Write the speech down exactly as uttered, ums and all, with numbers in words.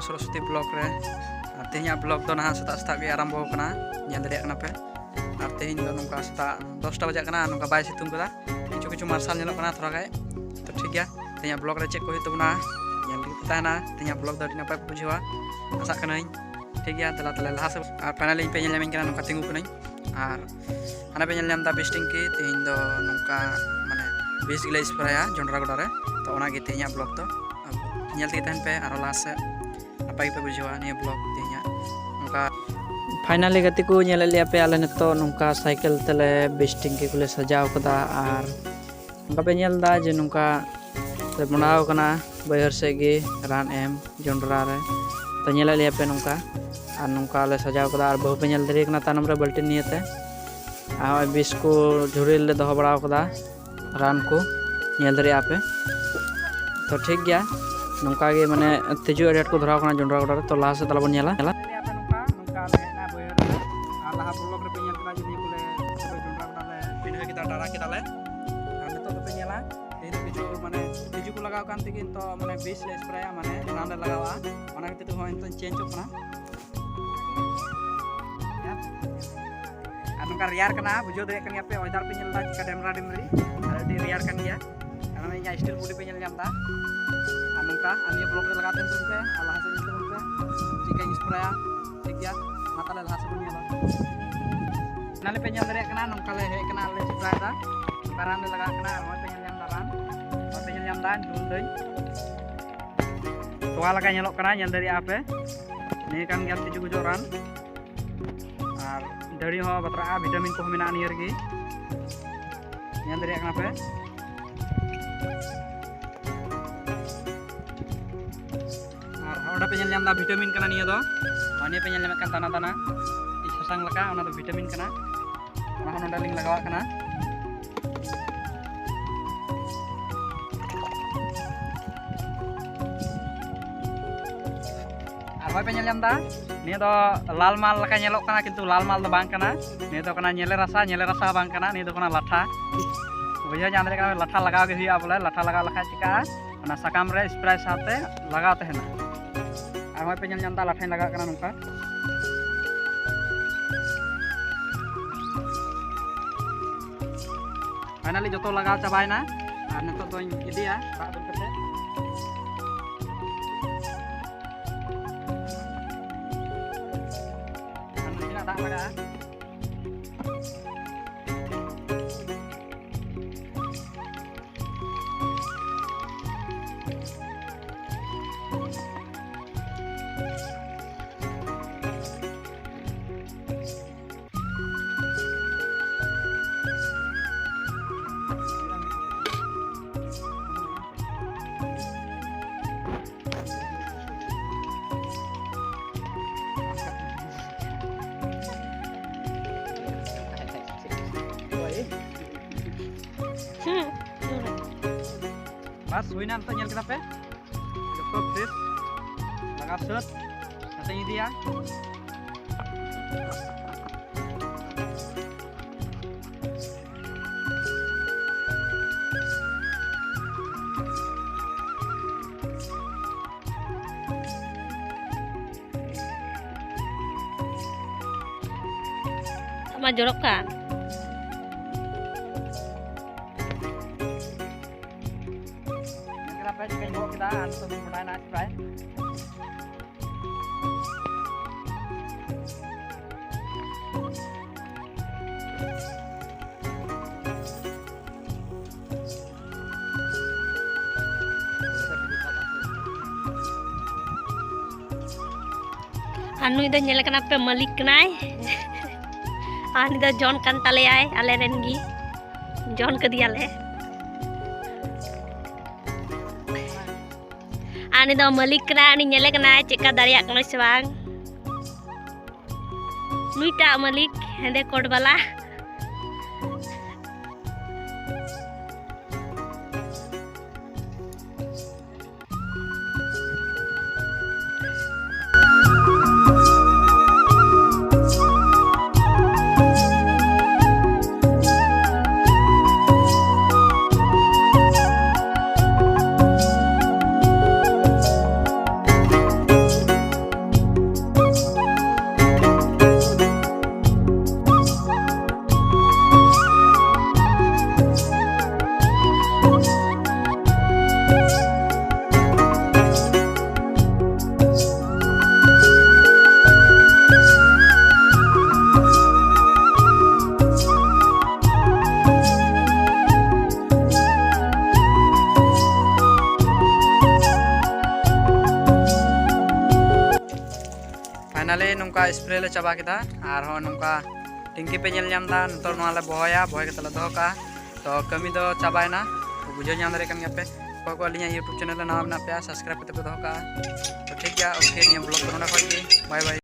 Saraswati block ᱨᱮ᱾ ᱟᱨ ᱛᱮᱦᱮᱧᱟᱜ blog ᱫᱚ ᱱᱟᱦᱟᱜ ᱥᱮᱛᱟᱜ ᱥᱮᱛᱟᱜ ᱜᱮ ᱟᱨᱟᱢᱵᱚ ᱟᱠᱟᱱᱟ, ᱧᱮᱞ ᱫᱟᱲᱮᱭᱟᱜ ᱠᱟᱱᱟ ᱯᱮ᱾ ᱟᱨ ᱛᱮᱦᱮᱧ ᱫᱚ ᱱᱚᱝᱠᱟ ᱥᱮᱛᱟᱜ ᱫᱚᱥᱴᱟ ᱵᱟᱡᱟᱜ ᱠᱟᱱᱟ, ᱱᱚᱝᱠᱟ ᱵᱟᱭ ᱥᱤᱛᱩᱝ ᱠᱟᱫᱟ, ᱠᱤᱪᱷᱩ ᱠᱤᱪᱷᱩ ᱢᱟᱨᱥᱟᱞ ᱧᱮᱞᱚᱜ ᱠᱟᱱᱟ ᱛᱷᱚᱲᱟ ᱜᱟᱱ᱾ ᱛᱚ ᱴᱷᱤᱠ ᱜᱮᱭᱟ, ᱛᱮᱦᱮᱧᱟᱜ ᱵᱞᱚᱜ ᱨᱮ ᱪᱮᱫ ᱠᱚ ᱦᱩᱭᱩᱜ ᱛᱟᱵᱚᱱᱟ ᱧᱮᱞ ᱛᱮᱜᱮ ᱯᱮ ᱛᱟᱦᱮᱱᱟ᱾ ᱛᱮᱦᱮᱧᱟᱜ ᱵᱞᱚᱜ ᱫᱚ ᱟᱹᱰᱤ ᱱᱟᱯᱟᱭ ᱯᱮ ᱵᱩᱡᱷᱟᱹᱣᱟ, ᱟᱥᱟᱜ ᱠᱟᱹᱱᱟᱹᱧ᱾ ᱴᱷᱤᱠ ᱜᱮᱭᱟ, ᱫᱮᱞᱟ ᱛᱟᱦᱞᱮ ᱞᱟᱦᱟ ᱥᱮᱫ᱾ ᱟᱨ ᱯᱷᱟᱭᱱᱟᱞᱤ ᱤᱧ ᱯᱮ ᱧᱮᱞ ᱧᱟᱢᱤᱧ ᱠᱟᱱᱟ, ᱱᱚᱝᱠᱟ ᱛᱤᱸᱜᱩ ᱠᱟᱹᱱᱟᱹᱧ᱾ ᱟᱨ ᱦᱟᱱᱟ ᱯᱮ ᱧᱮᱞ ᱧᱟᱢ ᱮᱫᱟ ᱵᱤᱥ ᱴᱮᱝᱠᱤ, ᱛᱮᱦᱮᱧ ᱫᱚ ᱱᱚᱝᱠᱟ ᱢᱟᱱᱮ ᱵᱤᱥ ᱜᱮᱞᱮ ᱥᱯᱨᱮᱭᱟ ᱡᱚᱱᱰᱨᱟ ᱜᱚᱰᱟ ᱨᱮ᱾ ᱛᱚ ᱚᱱᱟᱜᱮ ᱛᱮᱦᱮᱧᱟᱜ ᱵᱞᱚᱜ ᱫᱚ᱾ ᱧᱮᱞ ᱛᱮᱜᱮ ᱛᱟᱦᱮᱱ ᱯᱮ ᱟᱨᱦᱚᱸ ᱞᱟᱦᱟ ᱥᱮᱫ, ᱱᱟᱯᱟᱭ ᱜᱮᱯᱮ ᱵᱩᱡᱷᱟᱹᱣᱟ ᱱᱤᱭᱟᱹ ᱵᱞᱚᱜ ᱛᱮᱦᱮᱧᱟᱜ᱾ ᱱᱚᱝᱠᱟ ᱯᱷᱟᱭᱱᱟᱞᱤ ᱜᱟᱛᱮ ᱠᱚ, ᱧᱮᱞᱮᱫ ᱞᱮᱭᱟ ᱯᱮ, ᱟᱞᱮ ᱱᱤᱛᱚᱜ ᱱᱚᱝᱠᱟ ᱥᱟᱭᱠᱮᱞ ᱛᱮᱞᱮ ᱵᱤᱥ ᱴᱮᱝᱠᱤ ᱠᱚᱞᱮ ᱥᱟᱡᱟᱣ ᱠᱟᱫᱟ᱾ ᱟᱨ ᱱᱚᱝᱠᱟ ᱯᱮ ᱧᱮᱞ ᱮᱫᱟ ᱡᱮ ᱱᱚᱝᱠᱟ ᱞᱮ ᱢᱚᱲᱟᱣ ᱠᱟᱱᱟ ᱵᱟᱹᱭᱦᱟᱹᱲ ᱥᱮᱫ ᱜᱮ ᱨᱟᱱ ᱮᱢ ᱡᱚᱱᱰᱨᱟ ᱨᱮ᱾ ᱛᱚ ᱧᱮᱞᱮᱫ ᱞᱮᱭᱟ ᱯᱮ ᱱᱚᱝᱠᱟ, ᱟᱨ ᱱᱚᱝᱠᱟ ᱞᱮ ᱥᱟᱡᱟᱣ ᱠᱟᱫᱟ᱾ ᱟᱨ ᱵᱟᱹᱦᱩ ᱯᱮ ᱧᱮᱞ ᱫᱟᱲᱮᱭᱟᱜ ᱠᱟᱱᱟ ᱛᱟᱭᱱᱚᱢ ᱨᱮ ᱵᱟᱹᱞᱴᱤᱱ ᱱᱤᱭᱟᱹᱛᱮ᱾ ᱟᱨ ᱱᱚᱜᱼᱚᱭ ᱵᱤᱥ ᱠᱚ ᱡᱷᱩᱨᱤ ᱨᱮᱞᱮ ᱫᱚᱦᱚ ᱵᱟᱲᱟᱣ ᱠᱟᱫᱟ, ᱨᱟᱱ ᱠᱚ ᱧᱮᱞ ᱫᱟᱲᱮᱭᱟᱜᱼᱟ ᱯᱮ᱾ ᱛᱚ ᱴᱷᱤᱠ ᱜᱮᱭᱟ, ᱱᱚᱝᱠᱟ ᱜᱮ ᱢᱟᱱᱮ ᱛᱤᱡᱩ ᱟᱹᱰᱤ ᱟᱸᱴ ᱠᱚ ᱫᱷᱚᱨᱟᱣ ᱠᱟᱱᱟ ᱡᱚᱱᱰᱨᱟ ᱜᱚᱰᱟ ᱨᱮ᱾ ᱛᱚ ᱞᱟᱦᱟ ᱥᱮᱫ ᱛᱟᱦᱞᱮ ᱵᱚᱱ ᱧᱮᱞᱟ᱾ ᱧᱮᱞᱟ ᱯᱮ ᱱᱚᱝᱠᱟ, ᱱᱚᱝᱠᱟ ᱟᱞᱮ ᱦᱮᱡ ᱮᱱᱟ ᱵᱟᱹᱭᱦᱟᱹᱲ ᱨᱮ᱾ ᱟᱨ ᱞᱟᱦᱟ ᱵᱞᱚᱜ ᱨᱮᱯᱮ ᱧᱮᱞ ᱠᱮᱫᱟ ᱡᱩᱫᱤ ᱵᱚᱞᱮ ᱡᱚᱱᱰᱨᱟ ᱜᱚᱰᱟ ᱞᱮ ᱯᱤᱰᱷᱟᱹ ᱠᱮᱫᱟ, ᱰᱟᱲᱟ ᱠᱮᱫᱟᱞᱮ᱾ ᱟᱨ ᱱᱤᱛᱚᱜ ᱫᱚᱯᱮ ᱧᱮᱞᱟ, ᱛᱮᱦᱮᱧ ᱫᱚ ᱠᱤᱪᱷᱩ ᱢᱟᱱᱮ ᱛᱤᱡᱩ ᱠᱚ ᱞᱟᱜᱟᱣ ᱠᱟᱱ ᱛᱮᱜᱮ ᱱᱤᱛᱚᱜ ᱢᱟᱱᱮ ᱵᱤᱥ ᱞᱮ ᱥᱯᱨᱮᱭᱟ, ᱢᱟᱱᱮ ᱨᱟᱱ ᱞᱮ ᱞᱟᱜᱟᱣᱟ᱾ ᱚᱱᱟ ᱠᱷᱟᱹᱛᱤᱨ ᱛᱮ ᱦᱚᱸ ᱱᱤᱛᱚᱜ ᱪᱮᱧᱡᱚᱜ ᱠᱟᱱᱟ᱾ ᱟᱨ ᱱᱚᱝᱠᱟ ᱨᱮᱭᱟᱲ ᱠᱟᱱᱟ, ᱵᱩᱡᱷᱟᱹᱣ ᱫᱟᱲᱮᱭᱟᱜ ᱠᱟᱱ ᱜᱮᱭᱟ ᱯᱮ, ᱚᱭᱮᱫᱟᱨ ᱯᱮ ᱧᱮᱞ ᱮᱫᱟ ᱪᱮᱠᱟ ᱰᱮᱢᱨᱟ ᱰᱮᱢᱨᱤ, ᱟᱨ ᱟᱹᱰᱤ ᱨᱮᱭᱟᱲ ᱠᱟᱱ ᱜᱮᱭᱟ᱾ ᱟᱨ ᱱᱚᱜᱼᱚᱭ ᱤᱧᱟᱹᱜ ᱥᱴᱤᱞ ᱵᱚᱰᱤ ᱯᱮ ᱧᱮᱞ ᱧᱟᱢ ᱮᱫᱟ᱾ ᱟᱨ ᱱᱚᱝᱠᱟ ᱟᱨ ᱱᱤᱭᱟᱹ ᱵᱞᱚᱜ ᱨᱮ ᱞᱟᱜᱟᱣ ᱛᱟᱦᱮᱱ ᱛᱟᱵᱚᱱ ᱯᱮ ᱟᱨ ᱞᱟᱦᱟ ᱥᱮᱫ ᱧᱮᱞ ᱛᱟᱵᱚᱱ ᱯᱮ ᱪᱮᱫ ᱞᱮᱠᱟᱧ ᱥᱯᱨᱮᱭᱟ᱾ ᱴᱷᱤᱠ ᱜᱮᱭᱟ, ᱢᱟ ᱛᱟᱦᱞᱮ ᱞᱟᱦᱟ ᱥᱮᱫ ᱵᱚᱱ ᱧᱮᱞᱟ᱾ ᱱᱚᱰᱮ ᱯᱮ ᱧᱮᱞ ᱫᱟᱲᱮᱭᱟᱜ ᱠᱟᱱᱟ, ᱱᱚᱝᱠᱟ ᱞᱮ ᱦᱮᱡ ᱟᱠᱟᱱᱟ, ᱞᱮ ᱥᱯᱨᱮᱭᱮᱫᱟ, ᱱᱚᱝᱠᱟ ᱨᱟᱱ ᱞᱮ ᱞᱟᱜᱟᱣ ᱠᱟᱱᱟ᱾ ᱟᱨ ᱱᱚᱜᱼᱚᱭ ᱯᱮ ᱧᱮᱞ ᱧᱟᱢ ᱮᱫᱟ ᱨᱟᱱ, ᱱᱚᱜᱼᱚᱭ ᱯᱮ ᱧᱮᱞ ᱧᱟᱢ ᱮᱫᱟ ᱫᱩᱞ ᱫᱟᱹᱧ, ᱛᱚᱣᱟ ᱞᱮᱠᱟ ᱧᱮᱞᱚᱜ ᱠᱟᱱᱟ, ᱧᱮᱞ ᱫᱟᱲᱮᱭᱟᱜᱼᱟ ᱯᱮ᱾ ᱱᱤᱭᱟᱹ ᱠᱟᱱ ᱜᱮᱭᱟ ᱛᱤᱡᱩ ᱜᱩᱡᱩᱜ ᱨᱟᱱ᱾ ᱟᱨ ᱫᱟᱲᱮ ᱦᱚᱸ ᱵᱟᱛᱨᱟᱜᱼᱟ, ᱵᱷᱤᱴᱟᱢᱤᱱ ᱠᱚᱦᱚᱸ ᱢᱮᱱᱟᱜᱼᱟ ᱱᱤᱭᱟᱹ ᱨᱮᱜᱮ, ᱧᱮᱞ ᱫᱟᱲᱮᱭᱟᱜ ᱠᱟᱱᱟ ᱯᱮ᱾ ᱟᱨ ᱚᱸᱰᱮ ᱯᱮ ᱧᱮᱞ ᱧᱟᱢ ᱮᱫᱟ ᱵᱷᱤᱴᱟᱢᱤᱱ ᱠᱟᱱᱟ ᱱᱤᱭᱟᱹ ᱫᱚ, ᱟᱨ ᱱᱤᱭᱟᱹ ᱯᱮ ᱧᱮᱞ ᱧᱟᱢᱮᱫ ᱠᱟᱱ ᱫᱟᱱᱟ ᱫᱟᱱᱟ ᱥᱟᱥᱟᱝ ᱞᱮᱠᱟ, ᱚᱱᱟ ᱫᱚ ᱵᱷᱤᱴᱟᱢᱤᱱ ᱠᱟᱱᱟ᱾ ᱚᱱᱟ ᱦᱚᱸ ᱱᱚᱰᱮ ᱞᱤᱧ ᱞᱟᱜᱟᱣᱟᱜ ᱠᱟᱱᱟ᱾ ᱟᱨ ᱦᱚᱸᱜᱼᱚᱭ ᱯᱮ ᱧᱮᱞ ᱧᱟᱢ ᱮᱫᱟ, ᱱᱤᱭᱟᱹ ᱫᱚ ᱞᱟᱞ ᱢᱟᱞ ᱞᱮᱠᱟ ᱧᱮᱞᱚᱜ ᱠᱟᱱᱟ, ᱠᱤᱱᱛᱩ ᱞᱟᱞ ᱢᱟᱞ ᱫᱚ ᱵᱟᱝ ᱠᱟᱱᱟ᱾ ᱱᱤᱭᱟᱹ ᱫᱚ ᱠᱟᱱᱟ ᱧᱮᱞᱮ ᱨᱟᱥᱟ, ᱧᱮᱞᱮ ᱨᱟᱥᱟ ᱵᱟᱝ ᱠᱟᱱᱟ, ᱱᱤᱭᱟᱹ ᱫᱚ ᱠᱟᱱᱟ ᱞᱟᱴᱷᱟ᱾ ᱵᱩᱡᱷᱟᱹᱣ ᱧᱟᱢ ᱫᱟᱲᱮᱭᱟᱜ ᱠᱟᱱᱟ, ᱞᱟᱴᱷᱟ ᱞᱟᱜᱟᱣ ᱜᱮ ᱦᱩᱭᱩᱜᱼᱟ ᱵᱚᱞᱮ᱾ ᱞᱟᱴᱷᱟ ᱞᱟᱜᱟᱣ ᱞᱮᱠᱷᱟᱱ ᱪᱤᱠᱟᱹᱜᱼᱟ, ᱚᱱᱟ ᱥᱟᱠᱟᱢ ᱨᱮ ᱥᱯᱨᱮ ᱥᱟᱶᱛᱮ ᱞᱟᱜᱟᱣ ᱛᱟᱦᱮᱱᱟ᱾ ᱟᱨ ᱱᱚᱜᱼᱚᱭ ᱯᱮ ᱧᱮᱞ ᱧᱟᱢ ᱮᱫᱟ, ᱞᱟᱴᱷᱟᱧ ᱞᱟᱜᱟᱣ ᱠᱟᱱᱟ ᱱᱚᱝᱠᱟ᱾ ᱯᱷᱟᱭᱱᱟᱞᱤ ᱡᱚᱛᱚ ᱞᱟᱜᱟᱣ ᱪᱟᱵᱟᱭᱮᱱᱟ᱾ ᱟᱨ ᱱᱤᱛᱚᱜ ᱫᱚᱧ ᱤᱫᱤᱭᱟ ᱫᱟᱜ ᱫᱩᱞ ᱠᱟᱛᱮ᱾ ᱟᱨ ᱱᱟᱥᱮᱱᱟᱜ ᱫᱟᱜ ᱞᱟᱜᱟᱜᱼᱟ᱾ ᱦᱩᱸ᱾ ᱵᱟᱥ, ᱦᱩᱭᱱᱟ᱾ ᱱᱤᱛᱚᱜ ᱧᱮᱞ ᱠᱮᱫᱟ ᱯᱮ, ᱡᱚᱛᱚ ᱯᱷᱨᱮᱥ ᱞᱟᱜᱟ ᱥᱟᱹᱛ ᱠᱟᱛᱮᱧ ᱤᱫᱤᱭᱟ᱾ ᱟᱢᱟᱜ ᱡᱚᱨᱚᱜ ᱠᱟᱱ᱾ ᱧᱮᱞ ᱠᱮᱫᱟ ᱯᱮ ᱪᱤᱠᱟᱹᱧ ᱜᱚᱜ ᱠᱮᱫᱟ, ᱟᱨ ᱱᱤᱛᱚᱜ ᱫᱚᱧ ᱢᱚᱰᱟᱭᱮᱱᱟ ᱟᱹᱰᱤ ᱯᱨᱟᱭ᱾ ᱟᱨ ᱱᱩᱭ ᱫᱚ ᱧᱮᱞᱮ ᱠᱟᱱᱟ ᱯᱮ, ᱢᱟᱹᱞᱤᱠ ᱠᱟᱱᱟᱭ᱾ ᱟᱨ ᱩᱱᱤ ᱫᱚ ᱡᱚᱱ ᱠᱟᱱ ᱛᱟᱞᱮᱭᱟᱭ, ᱟᱞᱮ ᱨᱮᱱ ᱜᱮ᱾ ᱡᱚᱱ ᱠᱟᱫᱮᱭᱟᱞᱮ᱾ ᱟᱨ ᱩᱱᱤ ᱫᱚ ᱢᱟᱹᱞᱤᱠ ᱠᱟᱱᱟᱭ, ᱩᱱᱤ ᱧᱮᱞᱮ ᱠᱟᱱᱟᱭ ᱪᱮᱫᱠᱟ ᱫᱟᱲᱮᱭᱟᱜ ᱠᱟᱱᱟᱭ ᱥᱮ ᱵᱟᱝ᱾ ᱱᱩᱭᱴᱟᱜ ᱢᱟᱹᱞᱤᱠ ᱦᱮᱸᱫᱮ ᱠᱳᱴ ᱵᱟᱞᱟ᱾ ᱱᱚᱝᱠᱟ ᱥᱯᱨᱮ ᱞᱮ ᱪᱟᱵᱟ ᱠᱮᱫᱟ, ᱟᱨᱦᱚᱸ ᱱᱚᱝᱠᱟ ᱴᱮᱝᱠᱤ ᱯᱮ ᱧᱮᱞ ᱧᱟᱢ ᱮᱫᱟ, ᱱᱤᱛᱚᱜ ᱱᱚᱣᱟ ᱞᱮ ᱵᱚᱦᱚᱭᱟ, ᱵᱚᱦᱚᱭ ᱠᱟᱛᱮ ᱞᱮ ᱫᱚᱦᱚ ᱠᱟᱜᱼᱟ᱾ ᱛᱚ ᱠᱟᱹᱢᱤ ᱫᱚ ᱪᱟᱵᱟᱭᱮᱱᱟ, ᱛᱚ ᱵᱩᱡᱷᱟᱹᱣ ᱧᱟᱢ ᱫᱟᱲᱮᱭᱟᱜ ᱠᱟᱱ ᱜᱮᱭᱟ ᱯᱮ᱾ ᱚᱠᱚᱭ ᱠᱚ ᱟᱹᱞᱤᱧᱟᱜ YouTube channel ᱨᱮ ᱱᱟᱣᱟ ᱢᱮᱱᱟᱜ ᱯᱮᱭᱟ, subscribe ᱠᱟᱛᱮ ᱯᱮ ᱫᱚᱦᱚ ᱠᱟᱜᱼᱟ᱾ ᱛᱚ ᱴᱷᱤᱠ ᱜᱮᱭᱟ, OK, ᱱᱤᱭᱟᱹ vlog ᱫᱚ ᱱᱚᱰᱮ ᱠᱷᱚᱱ ᱜᱮ, bye bye᱾